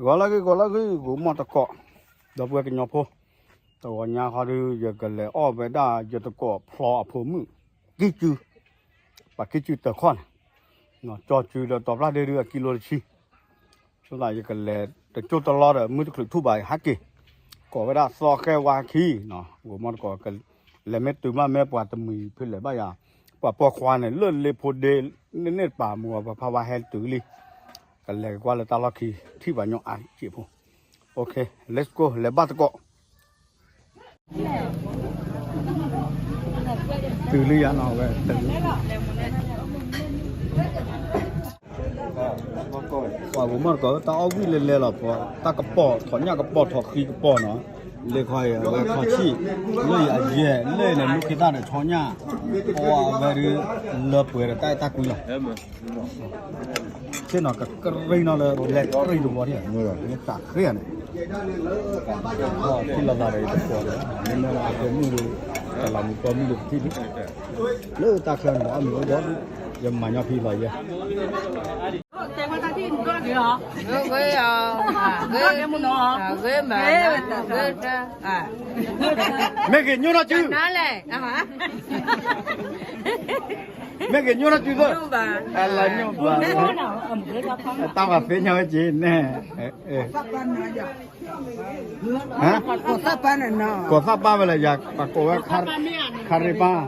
ဂီၤလၢဂ့ၤ ဂီၤလၢဂ့ၤ ဂိၤမီၢ်တကိး ဒီပုၢ်ဝဲၢ်ကညီဖိ, တဂီၤညါဃီဒီး ယကလဲၤအီၣ်ဝဲဒၣ်ယတကိးဖျီအဖိမုၣ် ကံၢ်စု, ပှၤကံၢ်စုတၢ်ခီၣ်န့ၣ်, ကၠီစုဒီးတီၤပျၢ်ဒ့ဒုအကံလိတဆံ, ဆိသးယကလဲၤတကၠိၢ်တလီဒီး မုၢ်တချုးထူၣ်ဘၣ်ဟဲက့ၤ, ကိးဝဲဒၣ်သီဃဲဝါခံ, ဂိၤမီၢ်တကိး လဲၤမ့ၢ်တုၤမးမ့ၢ်ပှၤတမှံၤဖဲလဲၣ်ဘၣ်ယၤ, ပှၤပိာ်ခွါန့ၣ် လၢလ့ဖိဒ့ န့ၣ်န့ၣ်တပၤမူပှၤဖးဝါဟဲတုၤလံ, ကလဲၤကွၢ်လၢတၢ်လီၢ်ခံ ထံၣ်ဘၣ်ညီအါက့ၤဖိ, OK, let's go, လဲၤဘၣ်တကိး တုၤလံယၤနီၤဝဲ, ပှၤဂိၤမီၢ်တကိး တၢ်အီၣ်ဝံၣ်လဲၤလဲၤလီၤ, ပှၤတၢ်ကပီၤထီၣ်ညၣ်ကပီၤထီၣ်ဃံကပီၤနီၤ, လ့ခီအံၤ အဝဲခီဆံၣ်, လၢအယဲၢ် လၢန့ၣ် မုၢ်ခ့တၢ်ဒီးဆီညၣ်, အဝဲဒုး လၢပှဲၤဒီးတၢ်အဲၣ်တၢ်ကွံလီၤ. ဆ့ၣ်နီၤကကရံနီၤလၢ လဲၤကရံတဝီဒၣ်, မ့ၢ်တၢ်ခရံာ်န့ၣ်, ထံၣ်လိာ်သးဒီးယတကိးဒီး မ့မ့ၢ်လၢအကမုၣ်ဒီး တလးမူကီမုၣ်ဒီးပထံၣ်လံ, လၢတၢ်ချၢန့ၣ် အီၣ်မ့ၤအိၣ်ဒီး ယမၤညီဖံလီၤယဲ ဂ့ၤ, ဂ့ၤ, ဂ့ၤမး, ဂ့ၤတၢ်, မ့ၢ်ဂ့ၤညိၣ်ထီၣ်စု, မ့ၢ်ဂ့ၤညိၣ်ထီၣ်စုသၢ, အလၤညိၣ်ဘၣ်, တၢ်ဘၣ်သ့ၣ်ညါဝဲက့ၤန့ၣ်, ကိးသၣ်ပၢ်ဝဲလၢယၤ ပှၤကိးဝဲ ခါရ့ပၢ်,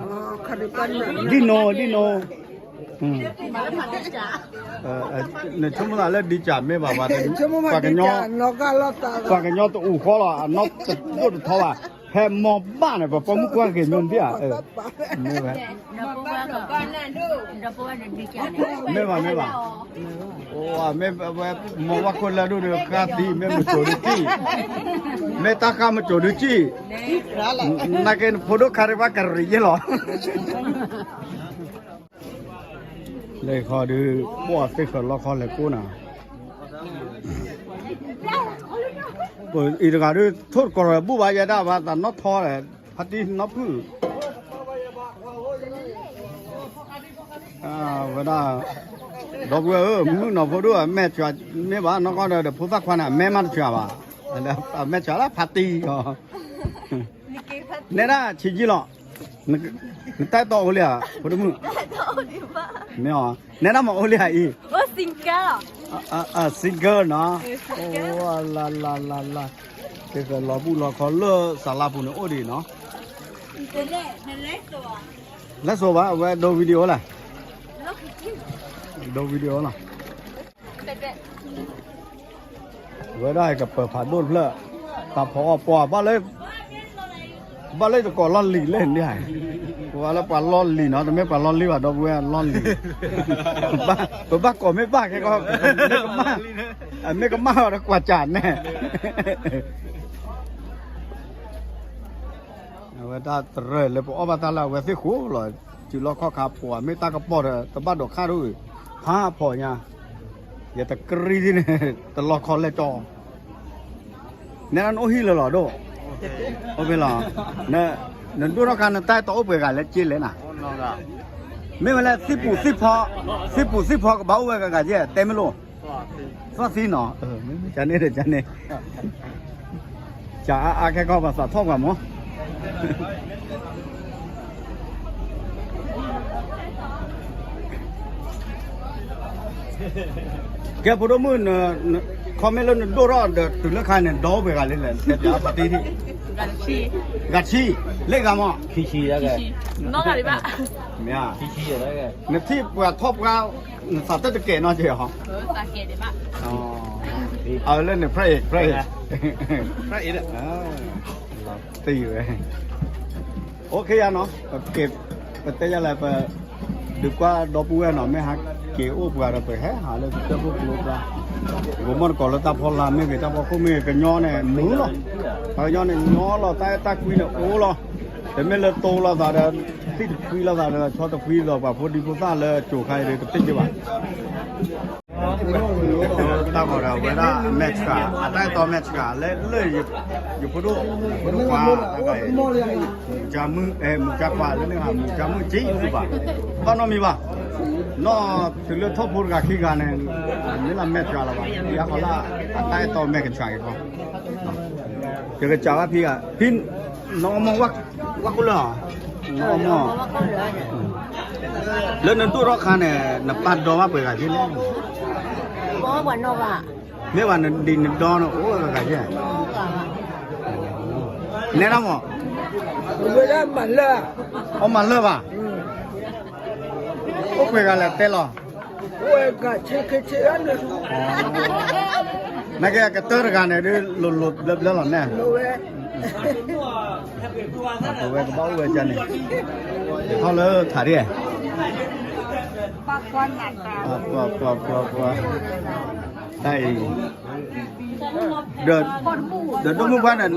ဒ်နိ, ဒ်နိ, နဆိကမိၣ်သးလၢဒ်ကၢ်မ့ၢ်ဘၣ်, ပှၤကညီတအူၣ်ဃီလီၤ, အနီၢ်တဒိၣ်တထီဘၣ်, ဖဲမီၤဘၣ်န့ၣ် ပှၤပိာ်မုၣ်ကွၢ်ဂ့ၤညိၣ်ဒံးဧါ, မ့ၢ်ဝဲ, မ့ၢ်ဘၣ်, မ့ၢ်ဘၣ်, မ့ၢ်ဝဲခိၣ်လၢဒိၣ်ဒီးဃၣ်သံ မ့ၢ်မုၢ်ကိၤဒုးကံၣ်, မ့ၢ်တၢ်ဃၣ်မုၢ်ကိၤဒုးကံၣ်, နာ်က့နဖိဒိၣ်ခါရ့ပၢ်ကရံးယဲလီၤ. လၢခီဒုး ပှၤသ့ၣ်ဃၢၤလီခီလဲၤကိးနၤ, အံၤတဂၤဒုး ထိၣ်တကီၢ်ရၢၢ်ဘူၣ်ဘၣ်ယဲဒၣ်ဘၣ် သးနီၣ်ထီဒီး ဖါတံၢ်နီၣ်ဖုၣ် ဝဲဒၣ်, ဒီပုၢ်ဝဲၢ်ဧၢ, မုၣ်နီၢ်ဖိဒိၣ် အမဲာ်ဆှးမ့ၢ်ဘၣ် နီၢ်ကီၢ်ဒီး ဒီးဖိသၣ်ခွါန့ၣ် အမဲာ်မးတဆှးဘၣ်, အမဲာ်ဆှးလၢဖါတံၢ်အီၤ, နဲဒၣ်ဆံးကံလီၤ, နတၢ်အဲၣ်တီအိၣ်လံဧါ ဖိဒိၣ်မုၣ်, မ့ၢ်အီၤ နဲဒၣ်မၤအိၣ်လံဧါအံၤ, single နီၤ, လၢလၢလၢလၢ, ကဲကလီၤဘူၣ်လီခီလၢစးလါပူၤန့ၣ်အိၣ်ဒံးနီၤ, လဲၤစိာ်ဘၣ် အဝဲဒိ video လဲၣ်, ဒိ video လီၤ. ဝဲဒၣ်ကပၢၤဖးဒိၣ်တဖျၢၣ်, တၢ်ဖီအီၣ်ပှၤဘၣ်လၢ, ဘၣ်လၢတကိးလီၢ်လံၤလဲၣ်န့ၣ်, ပှၤလၢပှၤလီၢ်လံၤနီၤ, တမ့ၢ်ပှၤလီၢ်လံၤဘၣ် ဒီပုၢ်ဝဲၢ်လီၢ်လံၤ, ပဘၣ်ကိးမ့ၢ်ဘၣ်ခဲကီ, မ့ၢ်ကမၣ်, အမ့ၢ်ကမၣ်အီၤဒီးကွၢ်စးနဲၣ် အဝဲတၢ်တရၢၢ်လၢပအီၣ်ဘၣ်တၢ်လၢအဝဲသ့ၣ်ဃိလီၤ, တုၤလီခီခါပှၤမ့ၢ်တၢ်ကပီၤဒီး တဘၣ်ဒိးခါဒိၣ်ဂ့ၤ, ဖးဖီညါ, ယတကြံဒ်န့ၣ်, တလီခီလဲၣ်ကၠီ, နဲဒၣ်နအိၣ်ဟံၣ်လၢလီၤဒိၣ်, အိၣ်ဖဲလီၤ, နဒိၣ်ထီၣ်ခါနတၢ်အဲၣ်တီအိၣ်ပှဲၤဂၤလဲၣ်က့လဲၣ်နၤ, မ့ၢ်ဝဲလၢသံပူၤသံဖီ, သံပူၤသံဖီကဘၣ်အိၣ်ဝဲဂၤဂၤက့ တဲမ့ၢ်လိၣ်, သီၣ်သံနီၤ, ကန့ၣ်ဒီးကန့ၣ် ကးအါအါခဲကီၢ်ပှၤသးထီၣ်ပှၤမၢ်, ကဲဖိဒိၣ်မုၣ်, ခီမ့ၢ်လၢနဒိၣ်ထီၣ်ဒီးတုၤလၢခါန့ၣ် ဒီအိၣ်ပှဲၤဂၤလဲၣ်လဲၣ်, တဲပှၤပတံထံၣ်, ဂၤဆံ, လၢဂၤမၢ်, ခံဆံ, မ့ၢ်, နထံၣ်ပှၤထီၣ်ပှၤ, နသးတတကဲးနီတစဲးဟီ အလၢန့ၣ် ဖရဲၣ်အ့ၣ်, ဖရဲၣ်အ့ၣ်, ဖရဲၣ်အ့ၣ်, လီၤတံၢ်ဝဲ, OK ယါနီၤ, ပက့ၤ, ပတဲယါလဲၣ်ပ, ဒုးကွၢ်ဒီပုၢ်ဝဲၢ်နီၤ, မ့ၢ်ဟးက့ၤအိၣ်ပှၤဒီး ပဟဲဟးလၢကတၢၢ်ခိၣ်ကျိကျါ, ဂိၤမီၢ်တကိးလၢတၢ်ဖီလာ် မ့ၢ်ဂ့ၤတၢ်ဖီခိၣ်မ့ၢ်ဂ့ၤ ကညီန့ၣ် မုာ်လီၤ, ပှၤကညီန့ၣ် ညီလီၤ တၢ်အဲၣ်တၢ်ကွံန့ၣ်အိၣ်လီၤ, တမ့ၢ်လၢတိလိာ်သးဒီး, သံၣ်တဖှံလိာ်သးဒီး ဆီတဖှံဒီး ပှၤဖိဒံဖိသၣ်လၢကၠိၤခါအံၤဒီး တသ့က့ၤဘၣ် တၢ်ဂီၤဒီးဝဲဒၣ် မဲာ်ဆှး, အတၢ်အဲၣ်တီမဲာ်ဆှး လၢလၢ ယဖိဒိၣ်, ယဖိဒိၣ်ခွါ, မုၢ်ကါမုၣ်, မုၢ်ကါခွါလၢန့ၣ် မုၢ်ကါမုၣ်က့ၤဘၣ်, ဘၣ်နီတမံၤဘၣ် နီၢ် တုၤလၢထီၣ်ဖိတဂၤခံဂၤန့ၣ် မ့ၢ်လၢမဲာ်စှၤလီၤဘၣ် ယၤဃီလၢ အတၢ်အဲၣ်တီမဲာ်ကစှၤက့ၤဃီ ယကစးဘၣ်ဖံဂၤ ဖံ နအီမီၢ် ဝၣ်ခိၣ်လၢာ် နအီမီၢ် လၢနဒိၣ်ထီၣ်ခါန့ၣ် နပာ်ဒီဘၣ်ပှဲၤဂၤဖဲလဲၣ် မ့ၢ်ဘၣ်နဒံးနဒီန့ၣ် အိၣ်ဂၤဂၤယဲၢ် နဲဒၣ်မး အီၣ်မၤလၢာ်ဘၣ် အိၣ်ပှဲၤဂၤလဲၣ်တဲလီၤ နာ်က့အကတၢၢ်တဂၤန့ၣ်ဒ် လိၤလိၤဘျၢဘျၢလီၤနဲၣ် ပဝဲကဘၣ်အိၣ်ဝဲကန့ၣ် ထီၣ်လၢထးဒ် ပှၤပှၤပှၤပှၤ တၢ်အံၤ ဒီး ဒီးဒိၣ်မုၢ်ပှၢ်န့ၣ်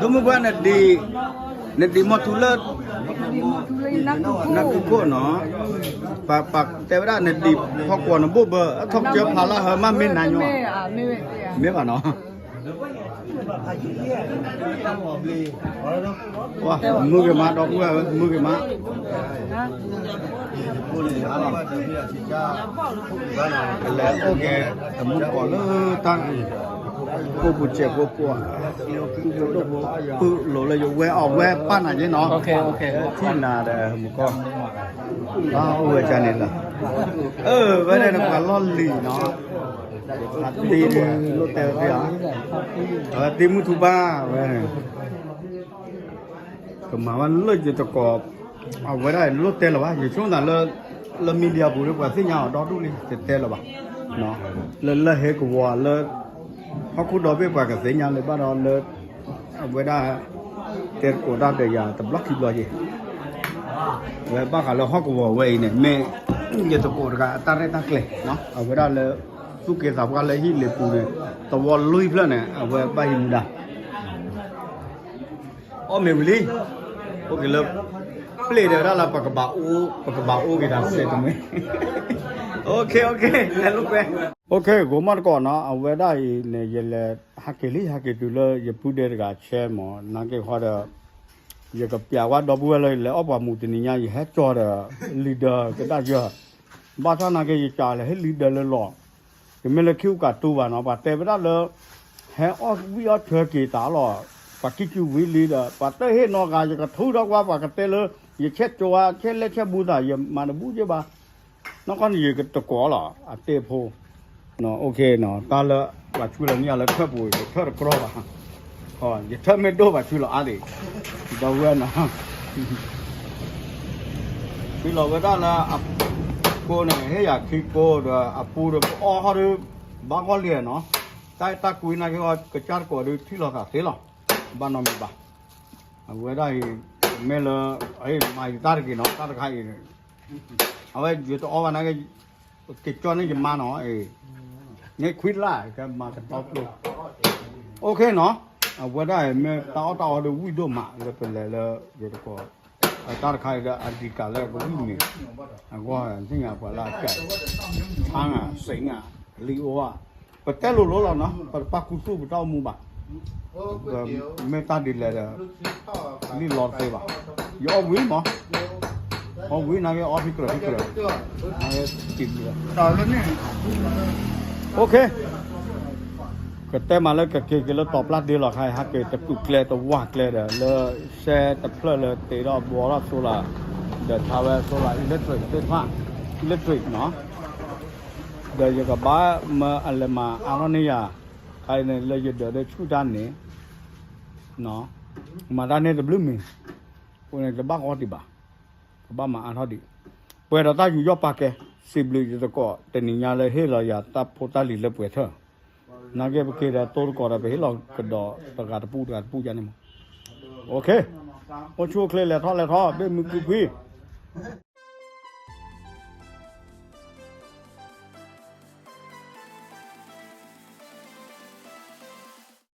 ဒိၣ်မုၢ်ပှၢ်န့ၣ်ဒံး နဒံးမီၢ်ထူလၢ နကုခိၣ်နီၤ ပှၤပှၤတဲဝဲဒၣ်နဒံးဖီကွီၤနဘိၣ်ဘၢ အထီၣ်ကစၢၢ်ဖးလၢဟၢမးမ့ၢ်နၤညီ မ့ၢ်ဘၣ်နီၤ မုၢ်ဂ့ၤမး ဒီပုၢ်ဝဲၢ်ဧၢ မုၢ်ဂ့ၤမး ကလဲၤအိၣ်က့ၤ တမူတကိးလၢတၢ် ကိၢ်ပူၤစဲးကိၢ်ပူၤ ပုၢ်ဒိၣ်ဖိ ပုၢ်လိၤလၢယဝဲအီၤဝဲပၢ်နၤယဲနီၤ ထံၣ်နၤဒီးမုၢ်ကီၢ် ဘၣ်အိၣ်ဝဲကန့ၣ်လၢ အၢ ဝဲဒၣ်နပှၤလီၢ်လံၤနီၤ အသ့ဒ်လိၣ်တဲဝဲသ့ဧါ အဝဲသ့ၣ်မုၢ်ထူဘၣ်ဝဲ ကမၤဝဲလၢယတကိး အဝဲဒၣ်လိၣ်တဲလၢၤဘၣ် ယဆိကမိၣ်သးလၢ လၢ media ပူၤဒီးပှၤသ့ၣ်ညါအီၤဒီဒူၣ်လံ ယတဲလၢၤဘၣ် လၢလၢဟဲကဝီၤလၢ ဟီၣ်ခိၣ်ဒီဘ့ၣ်ပှၤကသ့ၣ်ညါလၢၤဘၣ်ဒီးလၢ အဝဲဒၣ် တဲသကိးတၢ်ဒီးယၤတဘျီခံဘျီယဲ ဝဲဘၣ်ဃးလၢဟီၣ်ကဝီၤဝဲအံၤန့ၣ် မ့ၢ်ယတကိးတဂၤအတၢ်ရဲၣ်တၢ်ကျဲၤ အဝဲဒၣ်လၢ သူၣ်က့သးပှၢ်လၢဟံၣ်လ့ၤပူၤန့ၣ် သဝီလွံၢ်ဖျၢၣ်န့ၣ် အဝဲဘၣ်ဟံးမူဒါ အီၣ်မ့ၤဝံၤလံ အိၣ်က့ၤလၢ ပျ့ၢ်ဒီးဒၣ်လၢပကဘၣ်အိၣ် ပကဘၣ်အိၣ်က့ၤတၢ်စဲးတမ့ၢ် OK OK လဲၤလိာ်ကွဲ OK ဂိၤမီၢ်တကိးနီၤ အဝဲဒၣ်အံၤန့ၣ် ယလဲၤဟးက့ၤလံ ဟးက့ၤတုၤလၢယပုၢ်ဒဲတဂၤဆဲမၢ် နာ်က့ၤဃီဒီး ယကပျးဝဲဒီပုၢ်ဝဲၢ်လၢယလဲၤအီၣ်ပှၤမူးတနံၤညါ ယဟဲကၠီဒီး လံၤဒၢးကဒၣ်ယၢၢ် ဘၣ်ဆၣ်နာ်က့ၤယကးလဲၤဟ့ၣ်လံၤဒၢးလၢလီၤ ယမ့ၢ်လၢခံအိၣ်ကးတူဘၣ်နီၤ ပှၤတဲဝဲဒၣ်လၢ ဟဲအီၣ်ဝံၣ်အီၣ်ဆၢက့ၤတၢ်လီၤ ပှၤကံၢ်ကူဝံၤလံဒီး ပှၤတဟ့ၣ်နီတဂၤ ယကထုးထီၣ်ကွၢ် ပှၤကတဲလၢ ယဆဲးကၠိၤဝဲ ဆဲးလဲဆဲးဘူးသး ယမၤတဘူးက့ဘၣ် နီၢ်ကီၢ်န့ၣ် ယတကိးလီၤ အတဲဖိ OK နီၤ တၢ်လၢ ပှၤဆူလီၤန့ၢ်ယၤလၢထၢၣ်ပူၤ ယထၢၣ်တကြီဘၣ် ယထၢၣ်မ့ၢ်ဒိၣ်ပှၤဆူလီၤအါဒံး ဒီပုၢ်ဝဲၢ်နီၤ ထံၣ်လီၤဝဲဒၣ်လၢ အကိန့ၣ် ဟ့ၣ်ယၤခံကိဒီး အပူဒီးပအီၣ်ဟီၣ်ဒီး ဘၣ်ဂီၢ်လံနီၤ တၢ်တၢ်ကွံနာ်က့ၤအီၤ ကစၢ်တကိးဒီးထံၣ်လီၤသးသ့လီၤ ဘၣ်နီတမံၤဘၣ် အဝဲဒၣ်အံၤ မ့ၢ်လၢ မၤယတၢ်တဂ့ၤနီၤ တၢ်တခါအံၤ အဝဲယတအီၣ်ဘၣ်နာ်က့ၤ က့ၤကၠီန့ၢ်ယမါနီၤ န့ၣ်ခွံလၢ် ကမၤကတီကျိ OK နီၤ အဝဲဒၣ်အံၤ မ့ၢ်တၢ်အီၣ်တၢ်အီဒီးဝံၣ်ဒိၣ်မးလၢပလဲၤလၢယတကိး တၢ်တခါအံၤဒီးအဒံးကးလၢကဝံၣ်မ့ၤ အဂီၢ်သ့ၣ်ညါပှၤလၢအကဲ ဆါငါ စံးငါ လံအိၣ်ဧါ ပတဲလိၤလိၤလီၤနီၤ ပတပာ်ခူသူၣ်ပတၢ်အိၣ်မူဘၣ် မ့ၢ်တၢ်ဒ်လဲၣ်ဒီး လံလီၤတသ့ဘၣ် ယအီၣ်ဝံၤမး အီၣ်ဝံၤနာ်က့ၤအီဖံကြၢးဖံကြၢး နာ်က့ၤတံၤဘျုး OK ကတဲမးလၢကက့ၤက့ၤလၢတီၤပျၢ်ဒ့လီၤခါအံၤ ဟးက့ၤတပုၢ်ကျဲတဝၢ်ကျဲဒီး လၢစဲတဖျၢၣ်လၢတ့ထီၣ်ဘှီထီၣ် solar ဒီးဆါဝဲ solar electric သ့ၣ်တဖၣ် electric နီၤ ဒီးယကဘၣ်မၢအလဲၤမၤအါထီၣ်န့ၢ်ယၤ ခါအံၤန့ၣ် လၢယဒၢးဒီးဆူၣ်တၢ်န့ၣ် မၤတၢ်န့ၢ်တဘျုးမံၤ အဃိန့ၣ် တဘၣ်ဃီဒံးဘၣ် ကဘၣ်မၤအါထီၣ်ဒံး ပှဲၤဒီးတၢ်ယူးယီၣ်ပာ်ကဲ စံးဘျုးယသကိး တနံၤညါလၢဟ့ၣ်လီၤယၤတၢ်ဖိတၢ်လံၤလၢပှဲၤထၢၣ် နာ်က့ၤပက့ၤဒီးတိၢ်တကိးဒီး ပဟ့ၣ်လီၤကဒီးတဂၤတပူၤတဂၤတပူၤယါန့ၣ်မး OK အိၣ်ဆူၣ်အိၣ်ချ့လဲၤထီၣ်လဲၤထီၣ် ဘ့ၣ်မုာ်ကုၢ်ကွံာ်